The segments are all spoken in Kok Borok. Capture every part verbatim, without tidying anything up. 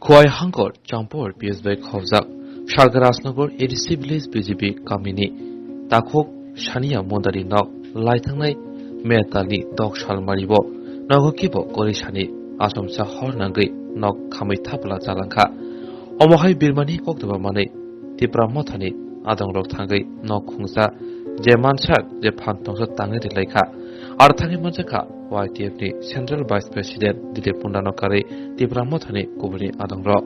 Khowai Hangkor Champur P S bai khobjak Sarga Rajnagar A D C Village B J P kamini takhuk Sania Mondani nok laithangnai metalni dok salmari bo nogo kibo korisani asomsa hor nangwi nok khamwi thapla chalangkha. Omo hai birmani koktwma manwi Tipra Mothani adongrok thangwi nok khungsa je mansak je phan tongsa tangwi rilaikha. Aro thangwi manjakha Y T F ni Central Vice President Dilip Mundano karwi Tipra Mothani kubuni adongrok.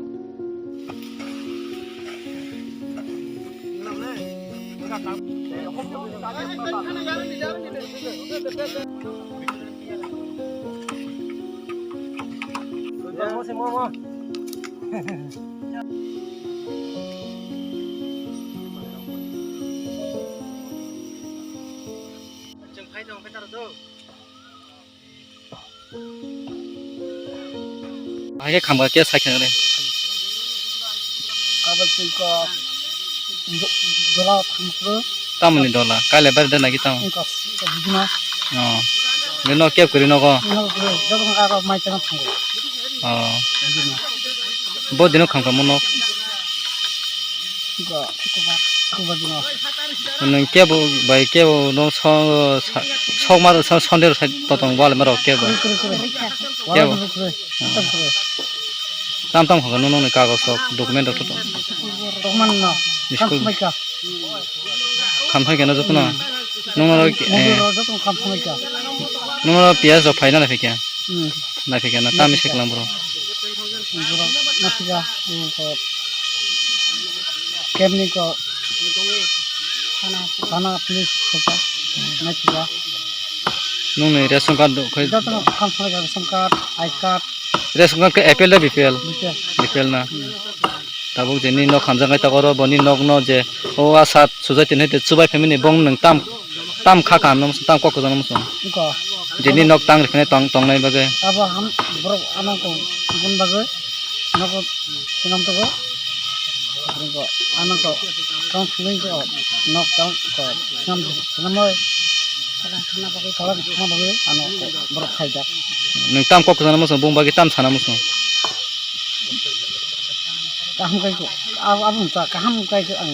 Hai khe khamkha khe sai khe re. Abo twi kok do-, dola thamsro. Tamoni dola, kaile bar de nagi tamo. Wngkha, wngkha bujima. Oh. Nino kep kori nogo. Ino kore, joto wngkha aro mai chana thango. Oh. Bujima. Bo dino khamkha mo nok. Wngkha, wngkha, wngkha bujima. Nwng kebo bai kebo no so-, sa-, sok ma sa-, sonde ro sai totong wal maro kebo. Kore, kore, kore. Kebo. Wal kore, kore. Tam kore. Tam tam khaga nung nung ni kagos rok, document rok to. Tongman no. School. Kam samai ka. Kam samai ka na joto no. Nung no, eh, mobile rok joto kam samai ka. Nung no P S rok phai na na phikya. Hmm. Na phikya na tam se klang bro. Bro, na phikya. Ko. Kemni ko. Thana, thana police ko. Na phikya. Nung ni ration card do khai. Joto no kam samai ka, ration card, I card. Ration card khe A P L da B P L? B P L. B P L na. Hmm. Tabuk je nini nok hamjaknai tok oro, bo nini nokno je o asat sujai tini hai chubai phaimani bong nwng tam, tam kha kaham no muchung, tam kok kwchang no muchung. Wngkha. Je nini nok tang rikhinai tong, tongnai bagwi. Abo ham borok ano ko gun bagwi nogo sinam togo. Abo ano ko tong sului ko nok tang ko sinam, sinamoi. Kalang thangna bagwi, kalang thangna bagwi ano borok khaijak. Nwng tam kok sana muchung, bung bagwi tam sana muchung. Kaham kai ko, ab-, abung ta kaham kai ko ang.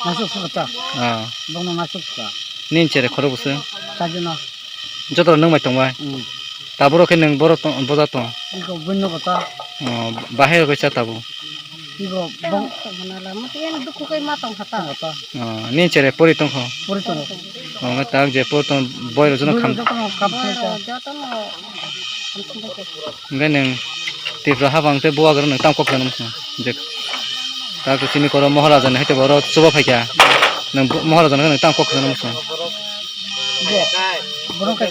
Nasuk suka ta. Ah. Bono nasuk suka. Nin chere khoro busu. Tajuna. Joto nwng mai tongbai. Hmm. Taburo khe nwng boro tong, boja tong. Iko bunno kota. Oh, bahai rok cha tabu. Iko bong. Tongmana lama khe yang dukhu kai ma tong khata. Tong khata. Oh, ni chere pori tong kho. Pori tong kho. Oh, tak je pori tong boi rok jono kham. Joto no kam khata. Joto no kam khata. Ngai nwng Tripura habang te buwa garo nwng tam kok jano muchung. Je tak chini koro Maharaja ni haite boro chuba phaikya. Nwng bu-, Maharaja nwng tam kok jano muchung. Bo, borok khe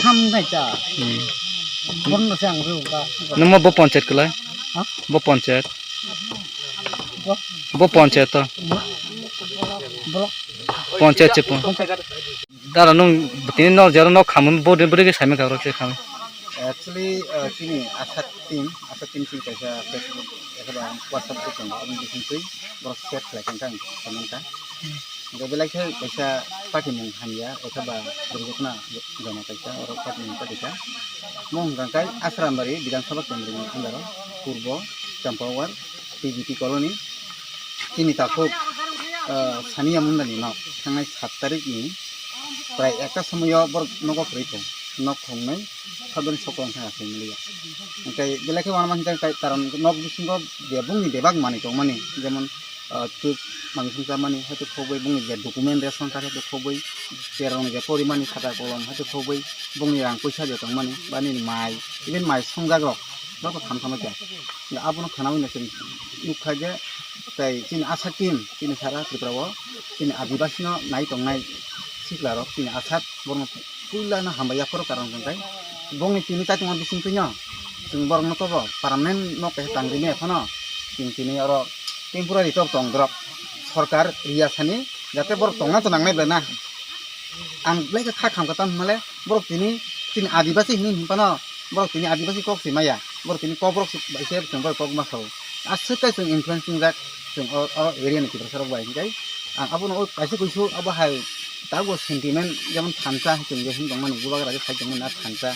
kham nai cha. Hmm. Borok no se ang rw ka. Nwng mo bo panchayat kwlai? Ha? Bo panchayat? Bo? Bo panchayat to? Bo? Borok? Panchayat se pon. Panchayat. Dara nwng tini no jero no khamung bo de bwrwi khe saimang ka oro che khamung. Actually, uh, chini Asat team, Asat team chini kaisa Facebook, eba WhatsApp group tongo, aboni bising twi borok share khlai kha, ang saimang kha. Hingke belai khe kaisa party mung hamya, eba durgotna joma kaisa, oro party mung party kha. Mo hwnka khe Asrambari Bidhan Sabha Kendroni under o, Purbo Champawar, T B T Colony, chini takhuk, ah, Sania Mundani nok, thangnai sat tarikh ni prai ekta somoyo borok nogo kwrwi tong, nok khongnai, saboni sokong thang aswk maliya. Hingke belai khe uanama hingke karon nok bisingo je bongni bebak manwi tongmani, jemon, ah, twk mansong chamani, haitwi khogwi bongni je document ration card haitwi khogwi, cherokni je porimani khata kolom haitwi khogwi, bongni rang puisa je tongmani, ba nini mai, even mai songjakrok, joto tham thamwi kha. Abono khanaui no chwng nukha je, tei chini Asat team, chini sara Tripura o, chini Adibasi no nai tongnai sikla rok, chini Asat borokno puila no hambai yaphuru karon hwnkhe bongni tini chaitongma bisingtwi no chwng borokno tobo permanent nok kaisa tang rimani phano chwng tini oro temporary tok tong dorok sorkar riya sani jate borok tongna to nangnai belai na. Ang belai khe kha khamkha tamo hwnmale borok tini, tini Adibasi hinwi hinphano borok tini Adibasi kok se maya, borok tini Kokborok se bai se chwng bai kok ma sao. Aswk khe chwng influence wngjak chwng o, o area ni Tiprasa rok bai hwnkhe ang abono o kaisa kuisu abo hai tabuk sentiment jemon thansa chwng je hwn tongmani bubagra je khai tongmani na thansa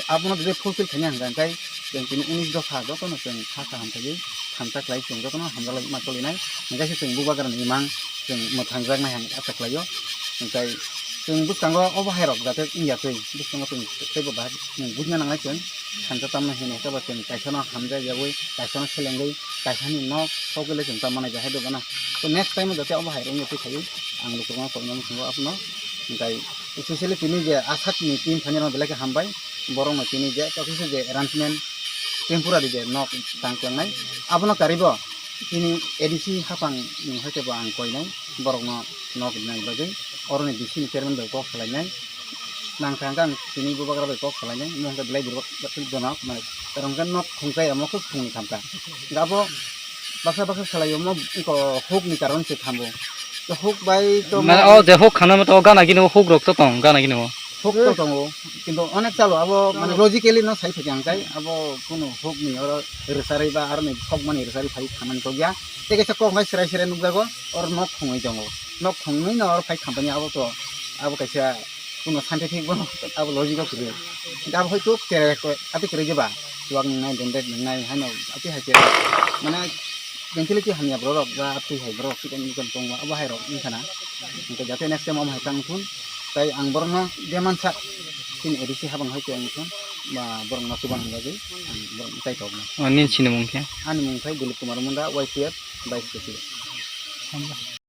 abono je fulfill khaina hwnkha hwnkhe Chwng tini unis dopha jotono chwng kha kaham khlaiwi thansa khlai chwng jotono hamjaklai ma cholinai. Hwnkhe se chwng bubagrani imang chwng mwthangjaknai hwnwi acha khlaio. Hwnkhe chwng bwskango obo hairok jate wngya twi, bwskango chwng teibo bahai chwng bujna nangnai chwng thansa tamno hino, teibo chwng kaisano hamjakyawi, kaisano selengwi, kaisani nok sokile chwng tamani bahai dogono. To next time jate obo hairok wngya twi khaiwi ang lukurokno koinani chwngo abono. Hwnkhe especially tini je asakni team phainirokno belai khe hambai. Borokno tini je kokisa je arrangement temporary je nok tang klangnai, abono karibo tini A D C hapang ni hoite bo ang koinai, borokno nok rinai bagwi, oroni D C ni chairman bai kok salainai, nang thang kang tini bubagra bai kok salainai, mo hwnkhe belai borok jono, mane, rong khe nok khungkai amo khe khungni thamka, abo baksa baksa salai omo iko huk ni karon se thambo, to huk bai to mane, mo- o je huk khana mo to gana gini huk rok to tong gana gini o. Huk to tongo, kintu onek chalo abo mane logically no sai thaki ang kai, abo kunu huk ni oro rwcharwi ba aroni sok mani rwcharwi phai khamani tokya. Tei kaisa kok hai serai serai nukjago, oro nok khungwi tongo. Nok khungwi no oro phai khampani abo to, abo kaisa kunu scientific bono abo logic o kwrwi. Abo hoito tere ko ati kwrwi jeba, chuwak nungnai, dendek nungnai, haino ati hai tere. Mane mentality hamya borok ba ati hai borok sikon mikon tongo, abo hai rok wngkha na. Hwnkhe jate next time omo hai tang thun. Tai ang borokno je mansa chini A D C habang hai tong thun, ba borokno chuban bagwi ang borokno tai tokno. O, nini sinimung khe? Ani mung khai Dilip Kumar Munda, Y P F Vice President.